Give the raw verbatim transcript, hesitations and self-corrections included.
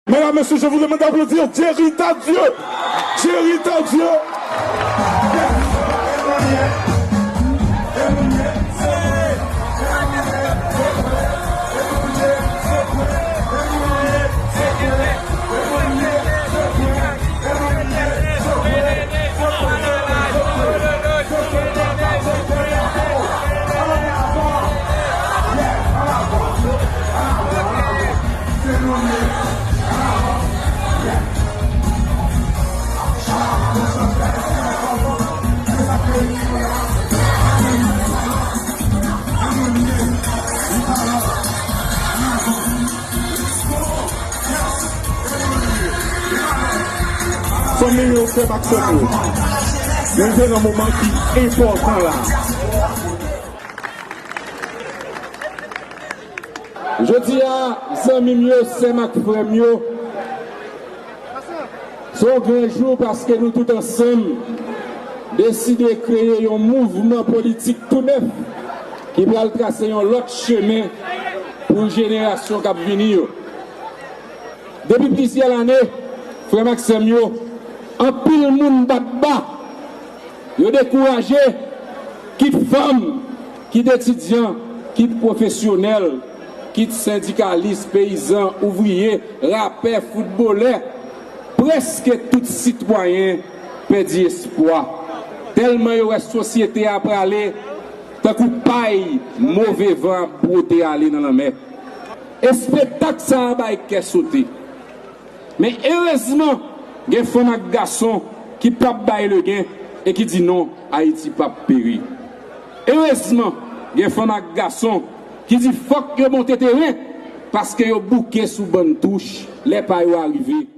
Mesdames, Messieurs, je vous demande d'applaudir Jerry Tardieu. Jerry Tardieu. Fanmi yo, frè m ak sè m yo, nou rive nan moman ki enpòtan la. Jodi a, zanmi m yo, sè m ak frè m yo, se yon gran jou paske nou tout ansanm deside kreye yon mouvman politik tou nèf ki pral trase yon lòt chemen pou jenerasyon k ap vini yo. Depi plizyè lane, frè m ak sè m yo, anpil moun bat ba, yo dekouraje, kit fanm, kit etidyan, kit pwofesyonèl, kit sendikalis, peyizan, ouvriye, rapè, foutbolè, prèske tout sitwayen pèdi espwa, tèlman yo wè sosyete a prale tankou pay move van ap bwote ale nan lanmè. Espektak sa a bay kè sote. Men erezman, gen fanm ak gason ki p ap bay legen e ki di non, Ayiti p ap peri. Erezman, gen fanm ak gason ki di fòk yo monte teren paske yo bouke sou bann touch lè pa yo a rive.